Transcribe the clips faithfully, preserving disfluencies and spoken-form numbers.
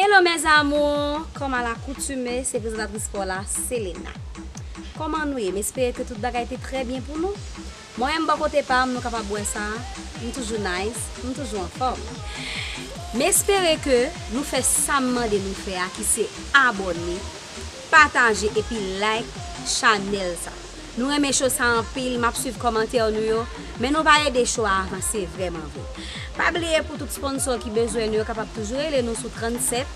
Hello mes amours, comme à l'accoutumée, se prezantatris pa w la, Selena. Kòman nou ye? M espere ke tout bagay te trè byen pou nou. Mwen menm bò kote pa m, nou kapab wè sa, m toujou nice, m toujou anfòm. M espere ke nou fè sa m mande nou fè a, ki se abòne, pataje epi like chanèl sa. Nou renmen show sa anpil, m ap swiv kòmantè nou yo, men nou va ede show a avanse vrèman vre. Pa bliye pou tout sponsor ki bezwen nou yo kapab toujou rele nou sou tranntsèt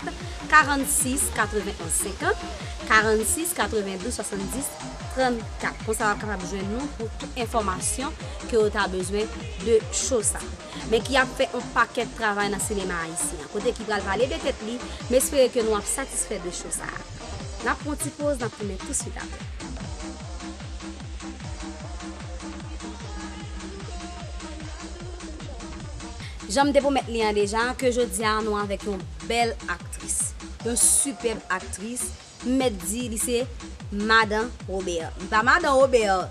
karannsis katrevenonz senkant, karannsis katrevendouz swasanndis trannkat. Konsa w ap kapab jwenn nou pou tout enfòmasyon ke w ta bezwen de show sa. Men ki ap fè yon pakèt travay nan sinema ayisyen an. Kote ki pral pale de tèt li, m espere ke nou ap satisfè de show sa a. N ap pran yon ti poz, n ap tounen touswit apre. Jan m te pwomèt li an deja, ke jodi a nou avèk yon bèl aktris, yon sipèb aktris, m mèt di li se madan Robert. Li pa madan Robert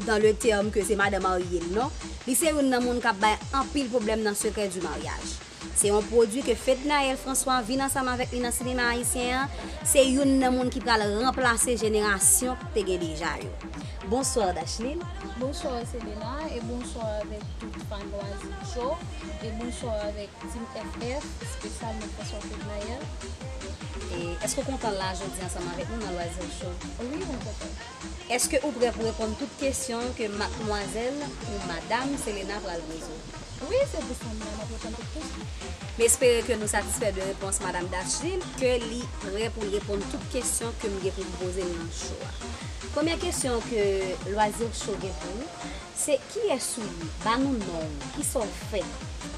dans le terme ke se madan marye l, non. Li se youn nan moun k ap bay anpil pwoblèm nan Secret du mariage. Se yon pwodui ke Fednaelle François vin ansanm avèk li nan sinema ayisyen an. Se youn nan moun ki pral ranplase jenerasyon k te gen deja yo. Bonsoir Dashline. Bonsoir Selena, e bonsoir avèk tout fan Loisir Show, e bonsoir avèk Team F F, espesyalman François Fednaelle. E èske w kontan la jodi ansanm avèk nou nan Loisir Show? Wi, mwen kontan. Èske ou prè pou reponn tout kesyon ke madmwazèl ou madam Selena pral poze w? Wi, se pou sa m la, m ap reponn tout kesyon. M espere ke nou satisfè de repons madam Dashline, ke li prè pou l reponn tout kesyon ke m gen pou m poze l nan show a. Premyè kesyon ke Loisir Show gen pou ou, se kiyès ou ye? Ba nou non w, kisa w fè?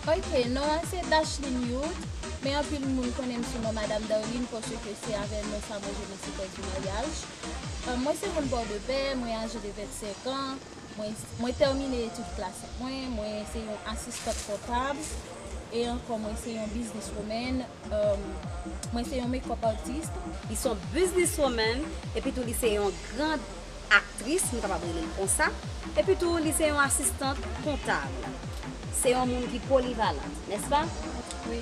Ok, non an se Dashline Youth, men anpil moun konnen m sou non Madam Darline, paske se avè non sa mwen jwe nan Secret du mariage. Euh, mwen se moun Pòdepè, mwen aje de vennsenk an, mwen, mwen tèmine etid klasik mwen, mwen se yon asistant kontab, e ankò mwen se yon businesswoman, euh, mwen se yon makeup artist. Li se yon businesswoman, epi tou li se yon grand aktris, nou kapab rele l konsa, epi tou li se yon asistant kontab. Se yon moun ki polivalant, nèspa? Wi.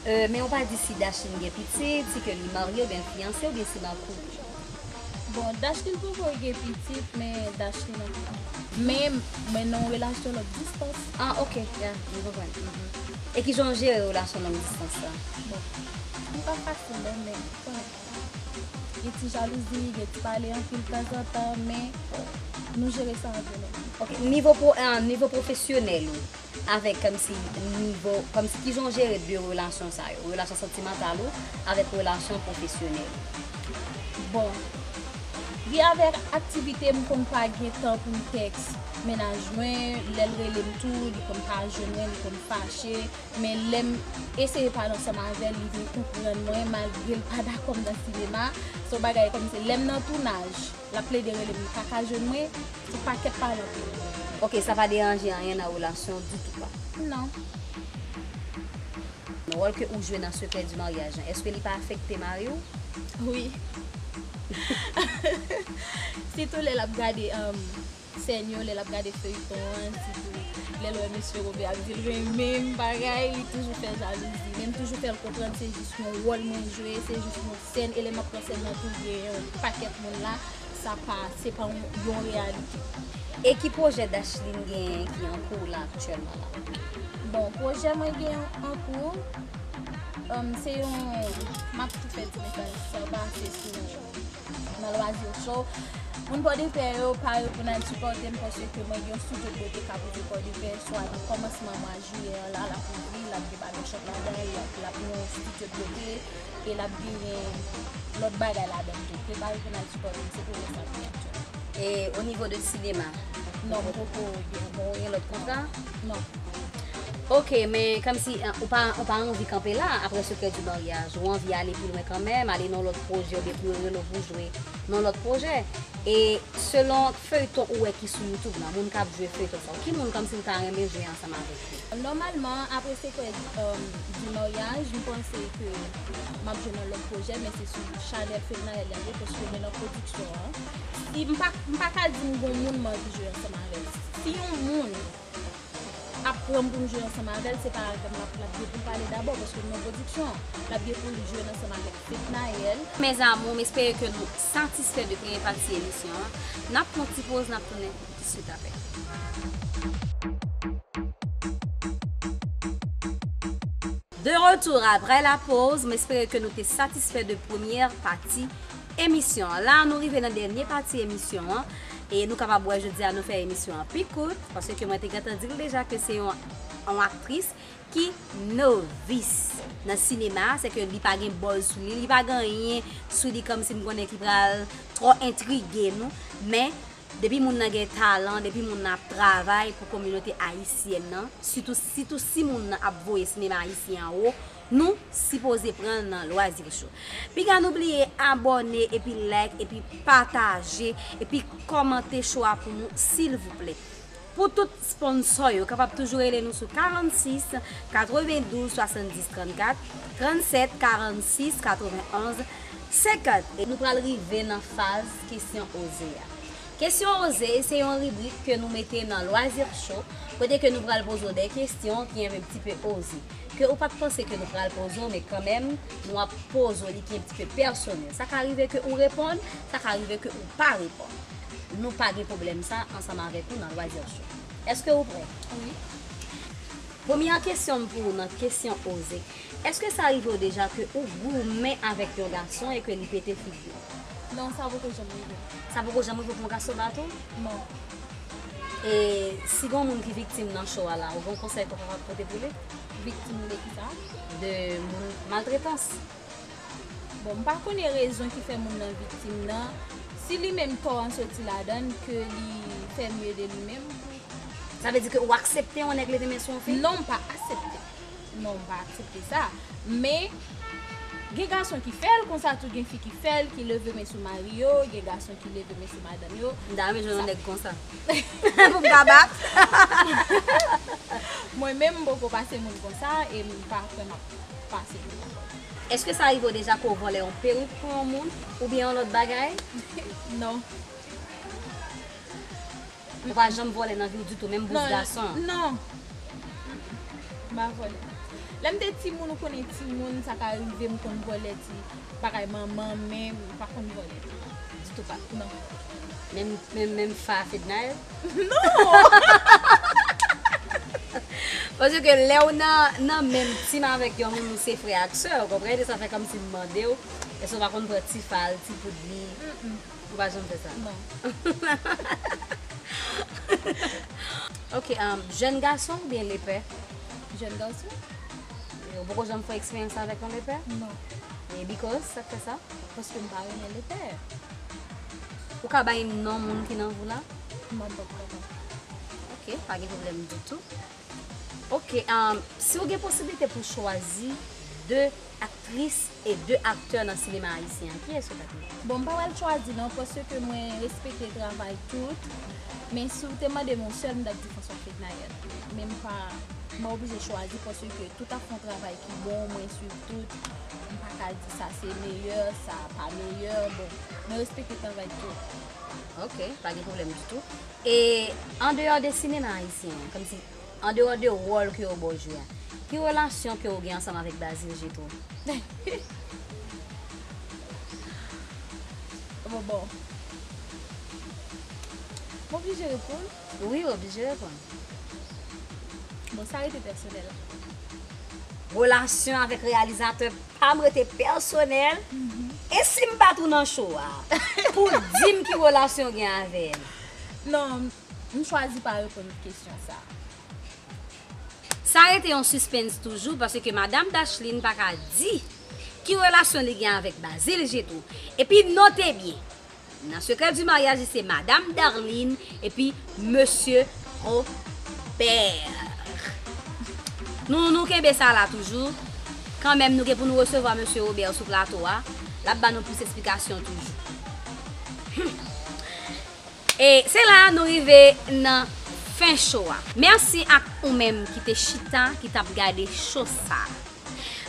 Euh, men ou pa di si Dashline gen pitit, si ke li marye oubyen l fiyanse, oubyen si l an koup. Bon, Dashline poko gen pitit, men Dashline an koup. Men, men nan yon relasyon long distans. Ah, ok, ya, m konprann. Mhm. E kijan w jere relasyon long distans sa? Bon, li pa fasil, non, men kanmenm. Gen ti jalouzi, gen ti pale anpil tanzantan, men nou jere sa antre nou. Ok, nivo pwo-, ah, nivo pwofesyonèl ou, avèk kòmsi nivo, kòmsi kijan w jere de relasyon sa yo, relasyon santimantal ou avèk relasyon pwofesyonèl ou? Bon, li avèk aktivite m konn pa gen tan pou m tèks mennaj mwen, lè l rele m tou, li konn pa jwenn mwen, li konn fache, men lè m eseye pale ansanm avè l, li vin konprann mwen, malgre l pa dakò m nan sinema. Se yon bagay kòmsi lè m nan tounaj, l ap plede rele m, li pa ka jwenn mwen, se pakèt pale anpil. Ok, sa pa deranje anyen nan relasyon ditou pa? Non. Wòl ke ou jwe nan Secret du mariage an, èske li pa afekte mari w? Wi. Sitou lè l ap gade, um, sèn yo, lè l ap gade feyton an, sitou lè l wè mesye Robert ap di l renmen m, bagay, li toujou fè jalouzi. Men m toujou fè l konprann se jis yon wòl mwen jwe, se jis yon sèn, e lè m ap pran sèn nan tou, gen yon pakèt moun la, sa pa, se pa yon, yon reyalite. E ki pwojè Dashline genyen ki an kou la aktyèlman la? Bon, pwojè mwen gen an kou, um, se yon, m ap tou fè ti mesaj sa pase sou nan Loisir Show. Moun Pòdepè yo, pare pou n al sipòte m, paske mwen gen yon studio de beauté k ap ouvri Pòdepè, swa nan kòmansman mwa jiyè an la, l ap ouvri, l ap gen barbershop ladan l, l ap, l ap gen yon studio de beauté, e l ap gen lòt bagay ladan l tou. Prepare pou n al sipòte m, se pwojè sa m gen aktyèlman. E o nivo de sinema? Non, m poko gen. Bon, ou gen lòt kontra? Non. Ok, men kòmsi, eh, ou pa, ou pa anvi kanpe la, apre Secret du mariage, ou anvi ale pi lwen kanmenm, ale nan lòt pwojè, oubyen pou yo rele w pou jwe nan lòt pwojè. E selon feyton ou wè ki sou YouTube la, moun k ap jwe feyton sa yo, ki moun kòmsi ou ta renmen jwe ansanm avèk li? Nòmalman, apre Secret, um, du mariage, m panse ke m ap jwe nan lòt pwojè, men se sou chanèl Fednaelle y ap ye, paske mwen nan pwodiksyon an. Si m pa, m pa ka di m gon moun m anvi jwe ansanm avè l. Si yon moun ap pran m pou m jwe ansanm avè l, se pa avè m l ap, l ap gen pou l pale dabò, paske m nan pwodiksyon an. L ap gen pou l jwe ansanm avèk Fednaelle. Mes amours, m espere ke nou satisfè de premye pati emisyon an. N ap pran ti poz, n ap tounen tout de suite apre. De retour après la pause, m espere ke nou te satisfè de premyè pati emisyon an. La, nou rive nan dènye pati emisyon an. E nou kapab wè jodi a nou fè emisyon an pi kout, paske mwen te gentan di l deja ke se yon, yon aktris ki novis nan sinema, se ke li pa gen buzz sou li, li pa gen anyen sou li kòmsi m konnen ki pral twò entrige nou, men depi moun nan gen talan, depi moun nan ap travay pou kominote ayisyèn nan, sitou, sitou si moun nan ap voye sinema ayisyen anwo, nou sipoze pran l nan Loisir Show. Piga nou bliye abòne, epi like, epi pataje, epi kòmante show a pou nou, silvouplè. Pou tout sponsò yo, kapab toujou rele nou sou karannsis katrevendouz swasanndis trannkat, trannsèt karannsis katrevenonz senkant. E nou pral rive nan faz kesyon oze a. Kesyon oze, se yon ribrik ke nou mete nan Loisir Show, kote ke nou pral poze w de kesyon ki yon ti pe oze, ke ou pa t panse ke nou pral poze w, men kanmenm, nou ap poze w li ki yon ti pe pèsonèl. Sa ka rive ke ou reponn, sa ka rive ke ou pa reponn. Nou pa gen pwoblèm sa ansanm avèk ou nan Loisir Show. Èske ou prè? Wi. Premyè kesyon m pou ou nan kesyon oze. Èske sa rive w deja ke ou goumen avèk yon gason e ke li pete figi w? Non, sa poko janm rive m. Sa poko janm rive w pou yon gason bat ou? Non. E si gen yon moun ki viktim nan show a la, ou gen yon konsèy ke w kapab pote pou li? Viktim de kisa? De moun, maltretans. Bon, m pa konnen rezon ki fè moun nan viktim nan. Si li menm tò an soti ladan l, ke li fè mye de li menm. Sa vle di ke ou aksepte yon nèg leve men sou yon fi? Non, m pa aksepte. Non, m pa aksepte sa. Men, gen gason ki fè l konsa tou, gen fi ki fè l, ki leve men sou mari yo, gen gason ki leve men sou madanm yo. M ta renmen jwenn yon nèg konsa. Pou m ka bat. Mwen menm, m poko pase moun konsa, e m pa kwè m ap pase moun konsa. Èske sa rive w deja ke w vòlè yon perik pou yon moun, oubyen yon lòt bagay? Non. Ou pa janm vòlè nan vi w ditou, menm bous gason? Non. M pa vòlè. Lè m te timoun, ou konnen timoun, sa ka rive m konn vòlè ti bagay manman, men m pa konn vòlè. Ditou pa? Non. Menm, menm, menm fa Fednaelle? Non! Paske lè w nan, nan menm team avèk yon moun, ou se frè ak sè, ou konprann? E sa fè kòmsi m mande w, èske w pa konn pran ti fa l, ti poud li? Mm-mm. Ou pa janm fè sa? Non. Ok, um, jèn gason oubyen lepè? Jèn gason. Ou poko janm fè eksperyans avèk yon lepè? Non. E because, sa k fè sa? Paske m pa renmen lepè. Ou ka bay m non moun ki nan vi w la? Non, m poko kapab. Ok, pa gen pwoblèm ditou. Ok, um, si w gen posiblite pou chwazi de aktris e de aktè nan sinema ayisyen an, kiyès ou t ap mete? Bon, m pa pral chwazi non, paske mwen respekte travay tout, men si w te mande m yon sèl, m t ap di François Fednaelle. Men m pa, mwen oblije chwazi paske tout ap fè yon travay ki bon, mwen swiv tout, m pa ka di sa se meyè, sa pa meyè, bon, mwen respekte travay tout. Ok, pa gen pwoblèm ditou. E andeyò de sinema ayisyen an, kòmsi andeyò de wòl ke yo ba w jwe a, ki relasyon ke w gen ansanm avèk Bazil Jetro? Bon, bon. M oblije reponn? Wi, w oblije reponn. Bon, sa rete pèsonèl. Relasyon avèk reyalizatè pa m rete pèsonèl. Mhm. E si m bat ou nan show a, pou w di m ki relasyon w gen avè l? Non, m chwazi pa reponn kesyon sa. Sa rete yon sispens toujou, paske Madam Dashline pa ka di ki relasyon li gen avèk Bazil Jetro. Epi note byen, nan Secret du Mariage, se Madam Darline epi Mesye Robert. Nou, nou kenbe sa la toujou. Kanmenm, nou gen pou nou resevwa Mesye Robert sou plato a. L ap ba nou plis esplikasyon toujou. Hmm. E se la nou rive nan fen show a. Mèsi ak ou menm ki te chita, ki t ap gade show sa.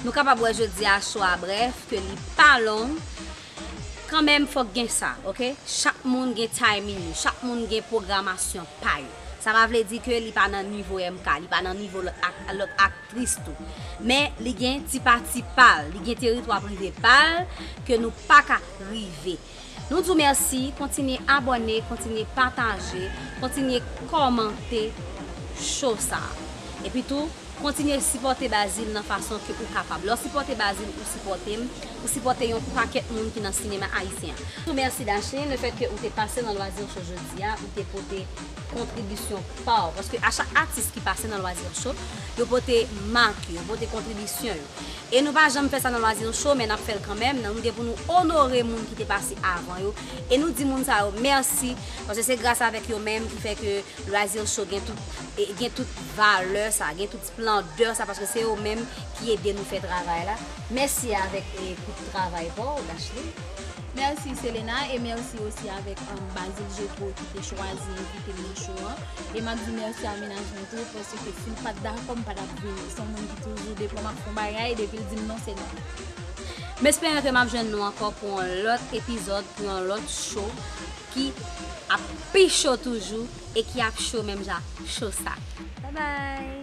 Nou kapab wè jodi a show a brèf, ke li pa long. Kanmenm, fòk gen sa, ok? Chak moun gen timing yo, chak moun gen pwogramasyon pa yo. Sa pa vle di ke li pa nan nivo M K, li pa nan nivo lòt ak-, lòt aktris tou. Men li gen ti pati pa l, li gen teritwa prive pa l ke nou pa ka rive. Nou di w mèsi, kontinye abòne, kontinye pataje, kontinye kòmante show sa a. Epi tou, kontinye sipòte Bazil nan fason ke ou kapab. Lè w sipòte Bazil, ou sipòte m, ou sipòte yon pakèt moun ki nan sinema ayisyen an. Tou mèsi Dashlin, le fèt ke ou te pase nan Loisir Show jodi a, ou te pote kontribisyon pa w. Paske a chak atis ki pase nan Loisir Show, yo pote mak yo, yo pote kontribisyon yo. E nou pa janm fè sa nan Loisir Show, men n ap fè l kanmenm. Nou gen pou nou onore moun ki te pase avan yo. E nou di moun sa yo mèsi, paske se gras avèk yo menm ki fè ke Loisir Show gen tout, e, gen tout valè sa, gen tout splandè sa, paske se yo menm ki ede nou fè travay la. Mèsi avèk, e, kout travay pa w, Dashlin. Mèsi Selena e mèsi osi avèk um, Bazil Jetro ki te chwazi envite m nan show an. E m ap di mèsi a menaj mwen tou, paske si l pa t dakò, m pa t ap vini. Se yon moun ki toujou depi m ap fè yon bagay, depi l di m non, se non. M espere ke m ap jwenn nou ankò pou yon lòt epizòd, pou yon lòt show ki ap pi cho toujou e ki ap cho menm jan ak show sa. Bye bye!